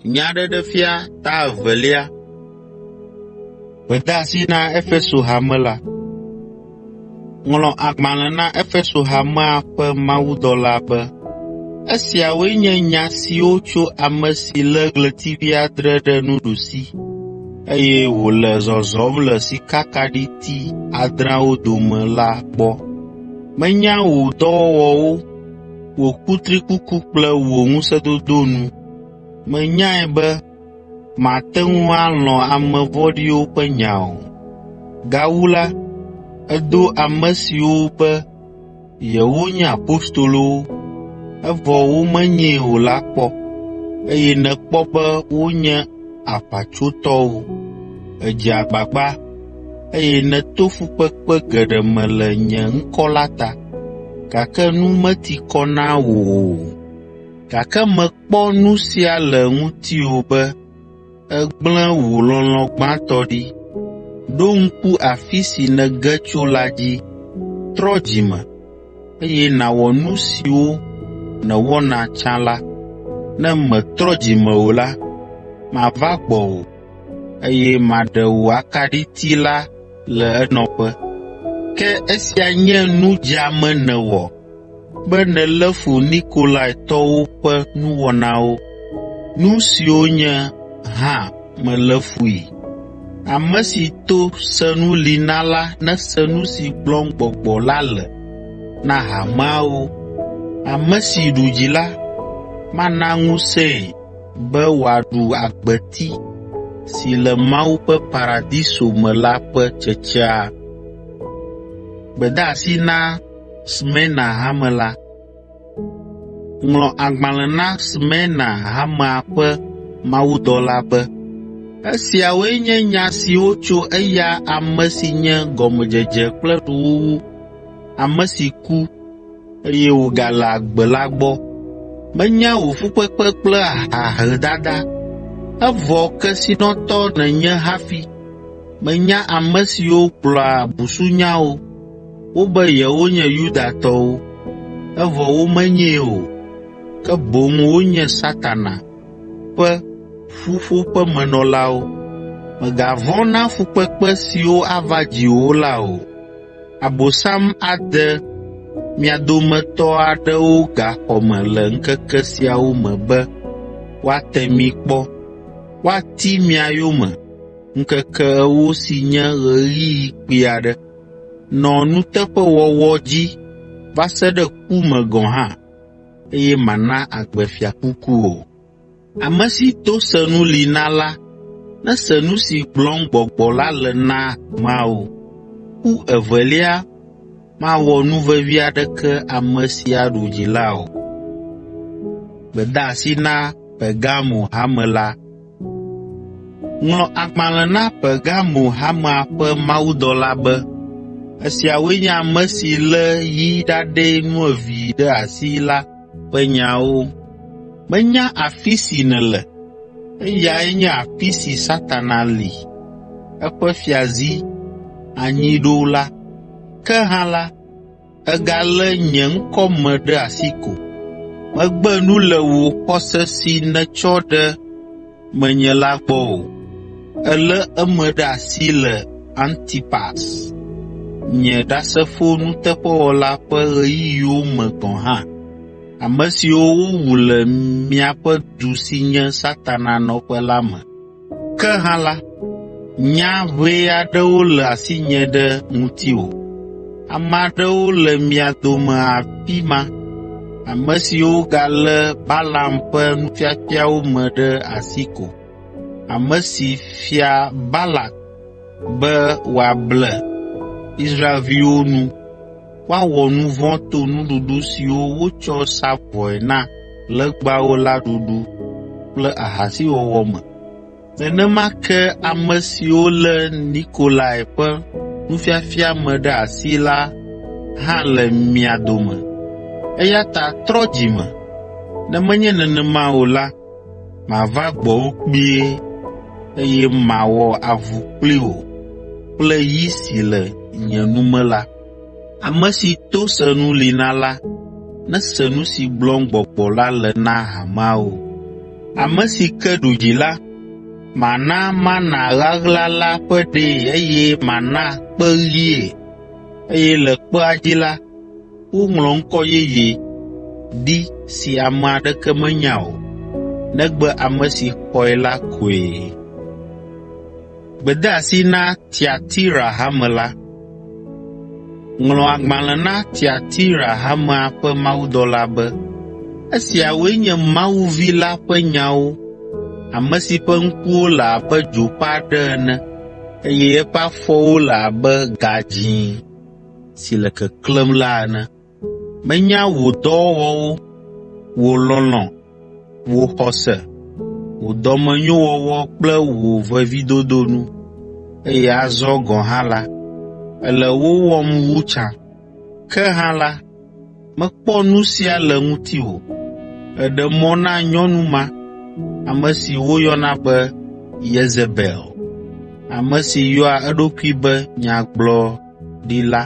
Nyaɖeɖefia ta evelia. Gbedeasi na Efeso hame la. Ŋlɔ agbalẽ na Efeso hamea ƒe mawudɔla be: Esiawoe nye nya siwo tso ame si lé ɣletivi adre ɖe nuɖusi, eye wòle zɔzɔm le sikakaɖiti adreawo dome la gbɔ. Menya wò dɔwɔwɔwo, wò kutrikuku kple wò ŋusẽdodo nu. Menyae be màte ŋu alɔ̃ ame vɔ̃ɖiwo ƒe nya o. Gawu la, èdo ame siwo be yewonye apostolowo, evɔ womenyee o la kpɔ, eye nèkpɔ be wonye aʋatsotɔwo. Èdze agbagba, eye nèto fukpekpe geɖe me le nye ŋkɔ la ta, gake nu meti kɔ na wò o. Gake mekpɔ nu sia le ŋutiwò be ègblẽ wò lɔlɔ̃ gbãtɔ ɖi. Ɖo ŋku afi si nège tso la dzi, trɔ dzi me, eye nàwɔ nu siwo nèwɔna tsã la. Ne mètrɔ dzi me o la, mava gbɔwò, eye maɖe wò akaɖiti la le enɔƒe. Ke esia nye nu dzeame nèwɔ be nèlé fu Nikolaitɔwo ƒe nuwɔnawo, nu siwo nye hã melé fui. Ame si to senu li na la nese nu si gblɔm Gbɔgbɔ la le na hameawo. Ame si ɖu dzi la, mana ŋusẽe be wòaɖu agbeti si le Mawu ƒe Paradiso me la ƒe tsetsea. Gbedeasi na Smirna hame la. Ŋlɔ agbalẽ na Smirna hamea ƒe mawudɔla be: Esiawoe nye nya siwo tso eya ame si nye gɔmedzedze kple nuwuwu, ame si ku, eye wògale agbe la gbɔ. Menya wò fukpekpe kple ahedada, evɔ kesinɔtɔ nènye hafi. Menya ame siwo gblɔa busunyawo, wobe yewonye Yudatɔwo, evɔ womenyee o, ke boŋ wonye Satana ƒe ƒuƒoƒemenɔlawo. Mègavɔ̃ na fukpekpe siwo ava dziwò la o. Abosam ade mia dometɔ aɖewo gaxɔ me le ŋkeke siawo me be woate mi kpɔ, woati mia yome ŋkeke ewo si nye ɣeyiɣi kpui aɖe. Nɔ nuteƒewɔwɔ dzi va se ɖe ku me gɔ̃ hã, eye mana agbefiakuku wò. Ame si to senu li na la nese nu si gblɔm Gbɔgbɔ la le na hameawo. Ku evelia mawɔ nu vevi aɖeke ame si aɖu dzi la o. Gbedeasi na Pergamo Hame la. Ŋlɔ agbalẽ na Pergamo hamea ƒe mawudɔla be: Esiawoe nye ame si lé yi ɖaɖɛ nuevee ɖe asi la ƒe nyawo. Menya afi si nèle, eyae nye afi si Satana li eƒe fiazi anyi ɖo la. Ke hã la, ègalé nye ŋkɔ me ɖe asi ko. Mègbe nu le wò xɔse si nètsɔ ɖe menye la gbɔ o. Èlé eme ɖe asi le Antipas, nye ɖasefo nuteƒewɔla ƒe ɣeyiɣiwo me gɔ̃ hã, ame siwo wowu le miaƒe du si nye Satana nɔƒe la me. Ke hã la, nya ʋɛ aɖewo le asinye ɖe ŋutiwò. Ame aɖewo le mia dome afi ma, ame siwo galé Balaam ƒe nufiafiawo me ɖe asi ko, ame si fia Balak be wòable Israelviwo nu woawɔ nu vɔ̃ to nuɖuɖu siwo wotsɔ sa vɔe na legbawo la ɖuɖu kple ahasiwɔwɔ me. Nenema ke ame siwo lé Nikolai ƒe nufiafia me ɖe asi la hã le mia dome. Eya ta trɔ dzi me, ne menye nenema o la, mava gbɔwò kpuie, eye mawɔ avu kpli wò kple yi si le nye nu me la. Ame si to senu li na la nese nu si gblɔm Gbɔgbɔ la le na hameawo. Ame si ke ɖu dzi la, mana mana ɣaɣla la ƒe ɖee eye mana kpe ɣie, eye le kpea dzi la, woŋlɔ ŋkɔ yeye ɖi si ame aɖeke menya o, negbe ame si xɔe la koe. Ŋlɔ agbalẽ na Tiatira hamea ƒe mawudɔla be: Esiawoe nye Mawu Vi la ƒe nyawo, ame si ƒe ŋkuwo le abe dzo ƒe aɖe ene, eye eƒe afɔwo le abe gadzĩ si le keklẽm la ene. Menya wò dɔwɔwɔwo, wò lɔlɔ̃, wò xɔse, wò dɔmenyowɔwɔ kple wò vevidodo nu, eye azɔ gɔ̃ hã la, èle wo wɔm wu tsã. Ke hã la, mekpɔ nu sia le ŋutiwò: èɖe mɔ na nyɔnu ma, ame si woyɔna be Yezebel, ame si yɔa eɖokui be nyagblɔɖila.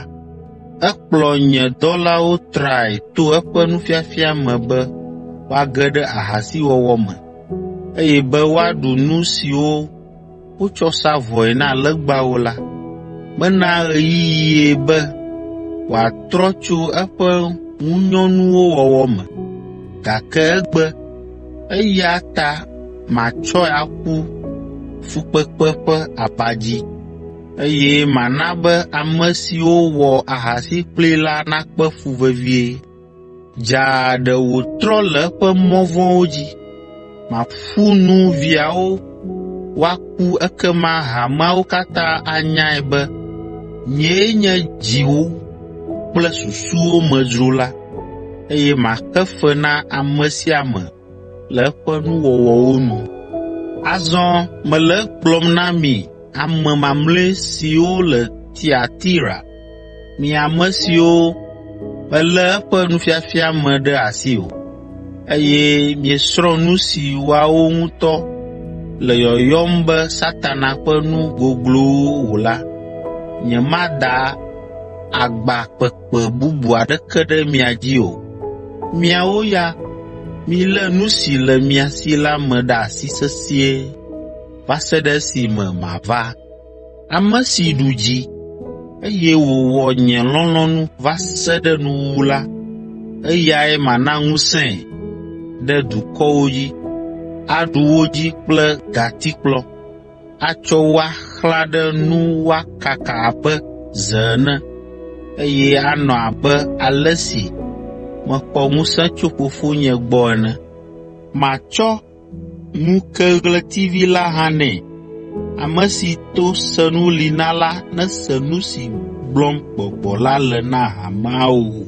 Ekplɔ nye dɔlawo trae to eƒe nufiafia me be woage ɖe ahasiwɔwɔ me, eye be woaɖu nu siwo wotsɔ sa vɔe na legbawo la. Mena ɣeyiɣie be wòatrɔ tso eƒe ŋunyɔnuwo wɔwɔ me, gake egbe, eya ta matsɔe aƒu fukpekpe ƒe aba dzi, eye mana be ame siwo wɔ ahasi kplii la nakpe fu vevie. Dzaa ɖe wòtrɔ le eƒe mɔ vɔ̃wo dzi. Maƒu nu viawo woaku ekema hameawo katã anyae be nyee nye dziwo kple susuwo me dzrola, eye maxe fe na ame sia ame le eƒe nuwɔwɔwo nu. Azɔ mele egblɔm na mi ame mamlɛ siwo le Tiatira, mi ame siwo melé eƒe nufiafia me ɖe asi o, eye miesrɔ̃ nu si woawo ŋutɔ le yɔyɔm be Satana ƒe nu goglowo o la, nyemada agba kpekpe bubu aɖeke ɖe mia dzi o. Miawo ya milé nu si le mia si la me ɖe asi sesĩe va se ɖe esime mava. Ame si ɖu dzi, eye wòwɔ nye lɔlɔ̃nu va se ɖe nuwuwu la, eyae mana ŋusẽe ɖe dukɔwo dzi, aɖu wo dzi kple gatikplɔ, atsɔ wo axlã ɖe nu woakaka abe ze ene, eye anɔ abe ale si mexɔ ŋusẽ tso Fofonye gbɔ ene. Matsɔ ŋukeɣletivi la hã nɛ. Ame si to senu li na la nese nu si gblɔm Gbɔgbɔ la le na hameawo.